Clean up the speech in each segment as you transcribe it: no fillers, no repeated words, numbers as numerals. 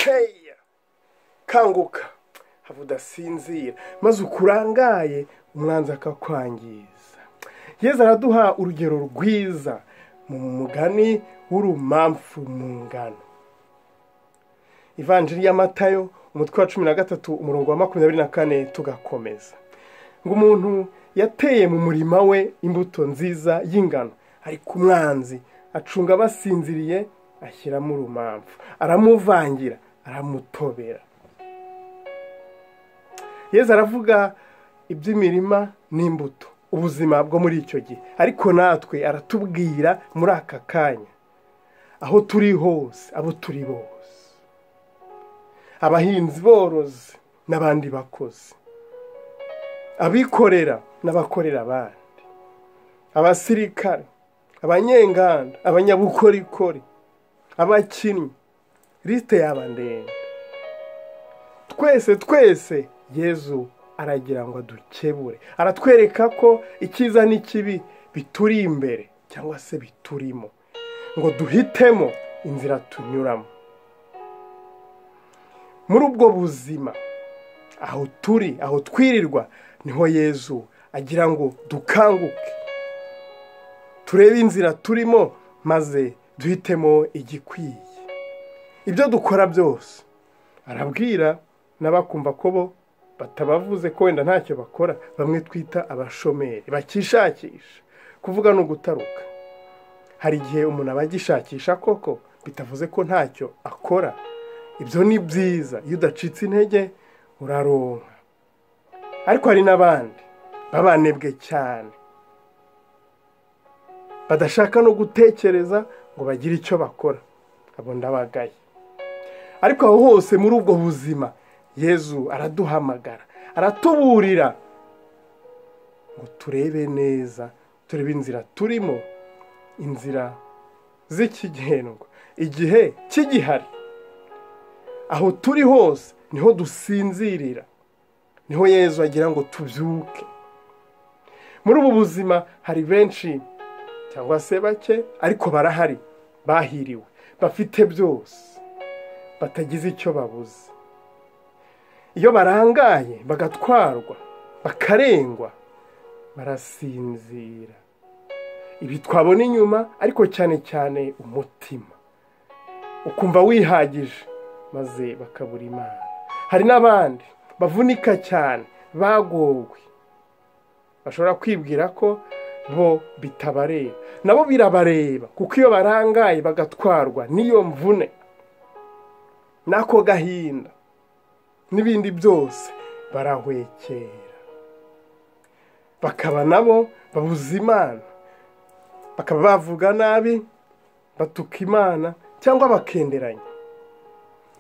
Heya, kanguka, hava udasinzira, maze ukurangaye umwanzi akakwangiza. Yezu araduha urugero rwiza mu mugani w'urumamfu mu ngano. Ivanjiri ya Matayo umutwe wa 13 umurongo wa 24 tugakomeza. Ngo umuntu yateye mu murima we imbuto nziza y'ingano, ariko umwanzi acunga basinziriye ashyiramo urumamfu, aramuvangira, aramutobera. Yezu aravuga iby'imirima n'imbuto, ubuzima bwo muri icyo gihe, ariko natwe aratubwira muri aka kanya aho turi hose, abo turi bose, abahinzi borozi n'abandi bakozi, abikorera n'abakorera abandi, abasirikare, abanyenganda, abanyabukorikori, abakinnyi, lisite yaba ndende. Twese twese Yezu aragira ngo adukebure, aratwereka ko icyiza n'ikibi bituri imbere cyangwa se biturimo, ngo duhitemo inzira tunyuramo. Muri ubwo buzima aho turi, aho twirirwa, niho Yezu agira ngo dukanguke, turebe inzira turimo maze duhitemo igikwiye. Ibyo dukora byose arabwira n'abakumva ko bo batabavuze ko wenda ntacyo bakora, bamwe twita abashomeri bakishakisha. Kuvuga no gutaruka, hari igihe umuntu aba agishakisha koko bitavuze ko ntacyo akora. Ibyo ni byiza, iyo udacitse intege uraronka. Ariko hari n'abandi babanebwe cyane, badashaka no gutekereza ngo bagire icyo bakora, abo ndabagaye. Ariko aho hose muri ubwo buzima Yezu araduhamagara, aratuburira ngo turebe neza, turebe inzira turimo, inzira z'ikigendwa, igihe kigihari. Aho turi hose niho dusinzirira, niho Yezu agira ngo tubyuke. Muri ubu buzima hari benshi cyangwa se bake, ariko barahari bahiriwe, bafite byose, batagize icyo babuze. Iyo barangaye bagatwarwa, bakarengwa, barasinzira. Ibi twabona inyuma, ariko cyane cyane umutima ukumva wihagije, maze bakabura Imana. Hari n'abandi bavunika cyane, bagowe, bashobora kwibwira ko bo bitabareba, nabo birabareba, kuko iyo barangaye bagatwarwa n'iyo mvune n'ako gahinda n'ibindi byose, barahwekera, bakaba nabo babuza Imana, bakaba bavuga nabi, batuka Imana cyangwa bakenderanya.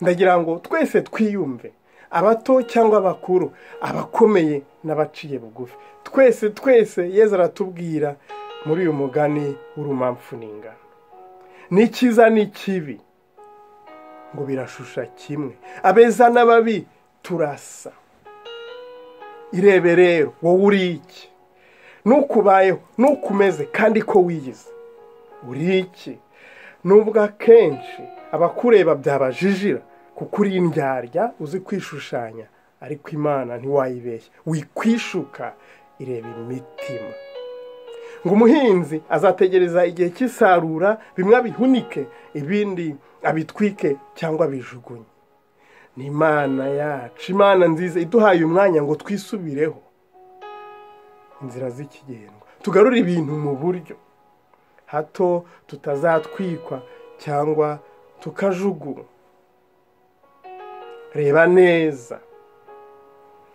Ndagira ngo twese twiyumve, abato cyangwa abakuru, abakomeye n'abaciye bugufi, twese twese Yezu aratubwira muri uyu mugani w'urumamfu n'ingano. N'icyiza n'ikibi ngo birashusha kimwe, abeza n'ababi turasa. Irebe rero wowe uri iki, nukubayeho, nukumeze, kandi ko wiyize uri iki. Nubwo akenshi abakureba byabajijira kuko uri indyarya uzi kwishushanya, ariko Imana ntiwayibeshya, wikwishuka, ireba imitima. Ngo umuhinzi azategereza igihe cy'isarura, bimwe abihunike, ibindi abitwike cyangwa abijugunye. Ni Imana yacu, Imana nziza iduhaye umwanya ngo twisubireho inzira z'ikigendwa, tugarure ibintu mu buryo, hato tutazatwikwa cyangwa tukajugunywa. Reba neza.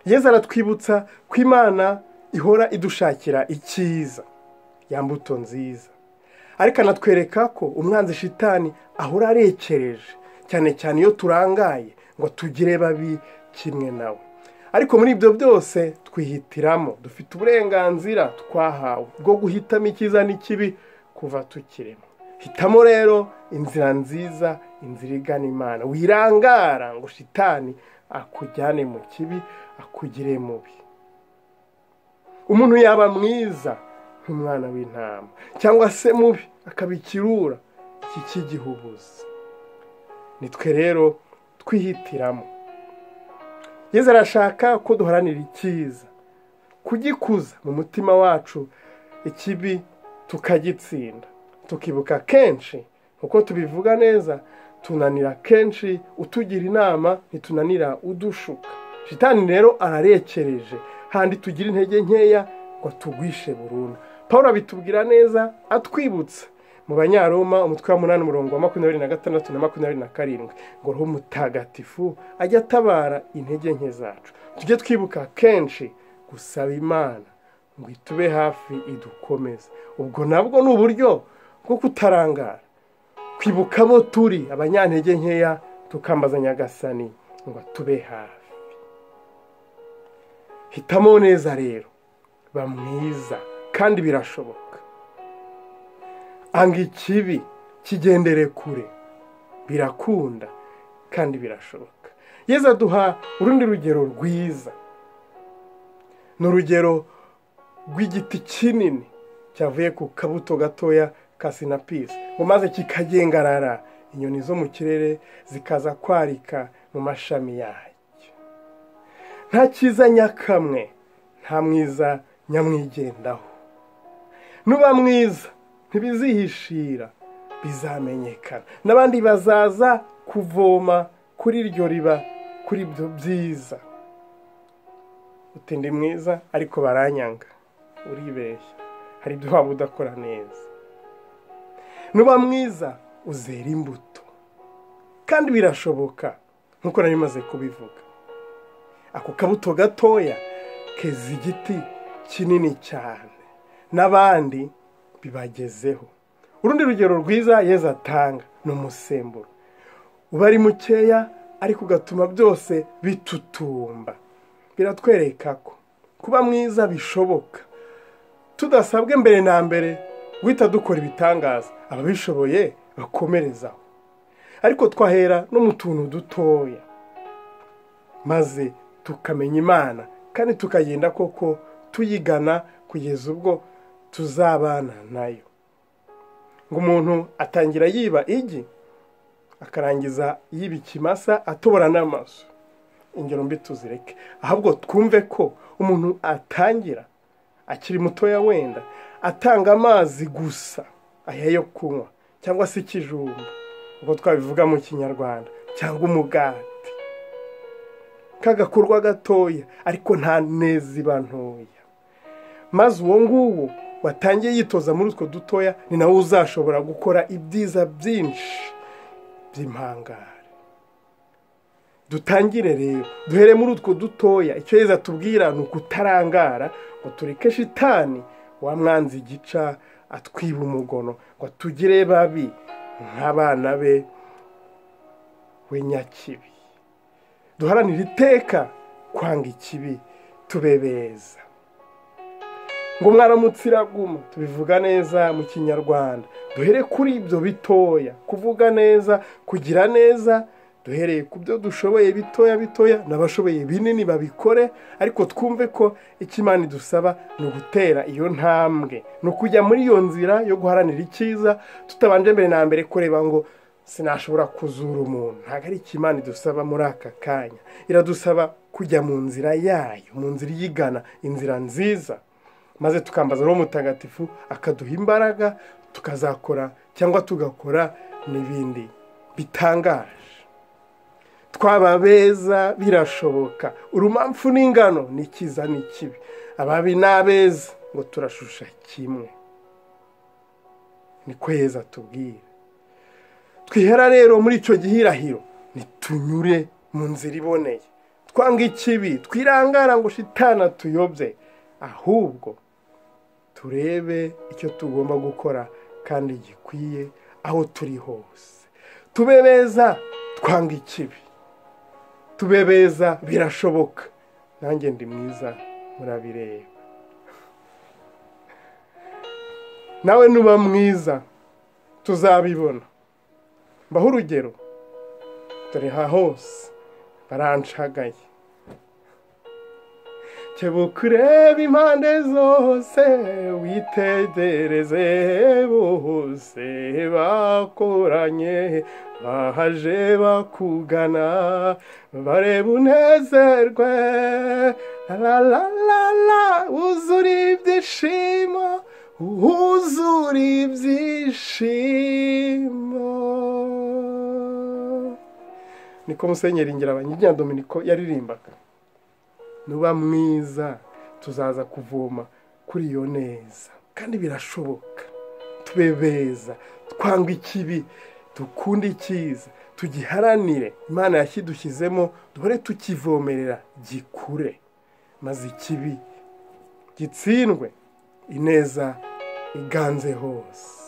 Yezu aratwibutsa ko Imana ihora idushakira icyiza, ya mbuto nziza, ariko anatwereka ko umwanzi shitani ahora arekereje, cyane cyane iyo turangaye ngo tugire babi kimwe nawe. Ariko muri ibyo byose twihitiramo, dufite uburenganzira twahawe bwo guhitamo icyiza n'ikibi kuva tukirema. Hitamo rero inzira nziza, inzira igana Imana. Wirangara ngo shitani akujyane mu kibi, akugire mubi. Umuntu yaba mwiza nk'umwana w'intama, cyangwa se mubi akaba ikirura iki cy'igihubuzi. Nitwe rero twihitiramo. Yezu arashaka ko duharanira icyiza, kugikuza mu mutima wacu, ikibi tukagitsinda, tukibuka kenshi uko tubivuga neza, tunanira kenshi utugira inama, ntitunanira udushuka. Shitani rero ararekereje handi tugira intege nkeya ngo tugwishe burundu. Paul abitubwira neza atwibutsa mu Banyaroma umutwe wa 8 umurongo wa 26 na 27 ngo Roho Mutagatifu ajya atabara intege nke zacu. Tujye twibuka kenshi gusaba Imana ngo itube hafi idukomeze. Ubwo nabwo ni uburyo bwo kutarangara, kwibuka abo turi abanyantege nkeya, tukambaza Nyagasani ngo atube hafi. Hitamo neza rero, ba mwiza kandi birashoboka. Anga ikibi kigendere kure, birakunda kandi birashoboka. Yezu aduha urundi rugero rwiza, ni urugero rw'igiti kinini cyavuye ku kabuto gatoya ka sinapisi, ngo maze kikagengarara, inyoni zo mu kirere zikaza kwarika mu mashami yacyo. Nta cyiza nyakamwe, nta mwiza nyamwigendaho. Nuba mwiza ntibizihishira, bizamenyekana, n'abandi bazaza kuvoma kuri iryo riba, kuri ibyo byiza. Uti ndi mwiza ariko baranyanga, uribeshya, hari ibyo waba udakora neza. Nuba mwiza uzera imbuto, kandi birashoboka nkuko nari maze kubivuga. Ako kabuto gatoya keza igiti kinini cyane, n'abandi bibagezeho. Urundi rugero rwiza Yezu atanga ni umusemburo uba ari mukeya ariko ugatuma byose bitutumba. Biratwereka ko kuba mwiza bishoboka, tudasabwe mbere na mbere guhita dukora ibitangaza, ababishoboye bakomerezaho, ariko twahera no mu tuntu dutoya maze tukamenya Imana kandi tukagenda koko tuyigana kugeza ubwo tuzabana nayo. Ngo umuntu atangira yiba igi akarangiza yiba ikimasa atobora n'amaso. Ingero mbi tuzireke, ahubwo twumve ko umuntu atangira akiri mutoya, wenda atanga amazi gusa aya yo kunywa cyangwa se ikijumba ubwo twabivuga mu Kinyarwanda, cyangwa umugati, kagakorwa gatoya ariko nta neza iba ntoya. Maze uwo nguwo watangiye yitoza muri utwo dutoya ni nawe uzashobora gukora ibyiza byinshi by'impangare. Dutangire rero duhere muri utwo dutoya. Icyo Yezu atubwira ni ukutarangara ngo tureke shitani wa mwanzi gica atwiba umugono ngo tugire babi nk'abana be we nyakibi. Duharanire iteka kwanga ikibi, tube beza. Ngo mwaramutse iraguma, tubivuga neza mu Kinyarwanda. Duhere kuri ibyo bitoya, kuvuga neza, kugira neza, duhereye ku byo dushoboye bitoya bitoya, n'abashoboye binini babikore, ariko twumve ko icyo Imana idusaba ni ugutera iyo ntambwe, ni ukujya muri iyo nzira yo guharanira icyiza, tutabanje mbere na mbere kureba ngo sinashobora kuzura umuntu. Ntabwo ari icyo Imana idusaba muri aka kanya. Iradusaba kujya mu nzira yayo, mu nzira iyigana, inzira nziza, maze tukambaza Roho Mutagatifu akaduha imbaraga, tukazakora cyangwa tugakora n'ibindi bitangaje. Twaba beza birashoboka, urumamfu n'ingano ni cyiza n'ikibi, ababi n'abeza ngo turashusha kimwe. Niko Yezu atubwira. Twihera rero muri icyo gihirahiro, nitunyure mu nzira iboneye, twanga ikibi, twirangara ngo shitana tuyobye, ahubwo turebe icyo tugomba gukora kandi gikwiye aho turi hose. Tube beza twanga ikibi, tube beza birashoboka. Nanjye ndi mwiza murabireba. Nawe nuba mwiza tuzabibona. Mbaho urugero, dore ha hose barancagaye, Kebuka urebe impande zose, witegereze bose bakoranye, bahaje bakugana, bareba unezerwe, la la la la, wuzure ibyishimo, wuzure ibyishimo. Niko Musenyeri Ngirabanyiginya Dominiko yaririmbaga. Nuba mwiza tuzaza kuvoma kuri iyo neza, kandi birashoboka. Tube beza, twanga ikibi, dukunde icyiza, tugiharanire. Imana yashyidushyizemo, duhore tukivomerera gikure, maze ikibi gitsindwe, ineza iganze hose.